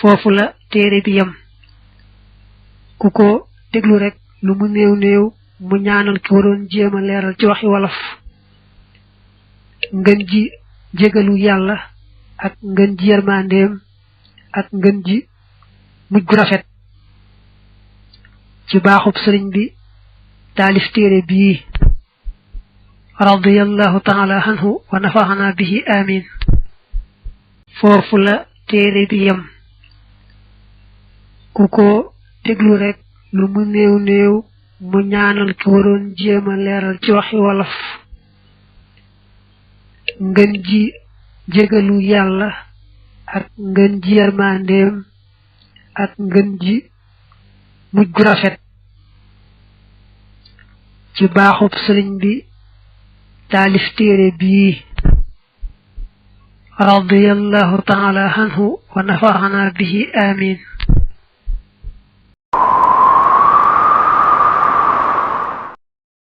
foofu la téere bi yam ku ko déglu rek lu mu néew néew mu ñaanal ki waroon jéema leeral ci waxi wolof ngën ji jégalu yàlla ak ngën ji yërmandeem ak ngën ji mujj gu rafet ci baaxub sëriñ bi taalif téere bii radiyallahu taala anhu wa nafaxana bihi amin foofu la téere bi yam ku ko déglu rek lu mu néew néew mu ñaanal ki waroon jéema leeral ci waxi wolof ngën ji jégalu yàlla ak ngën ji yërmandeem ak ngën ji mujj gu rafet ci baaxub sëriñ bi taalif téere bii radiyallahu taala anhu wa nafaxana bihi amin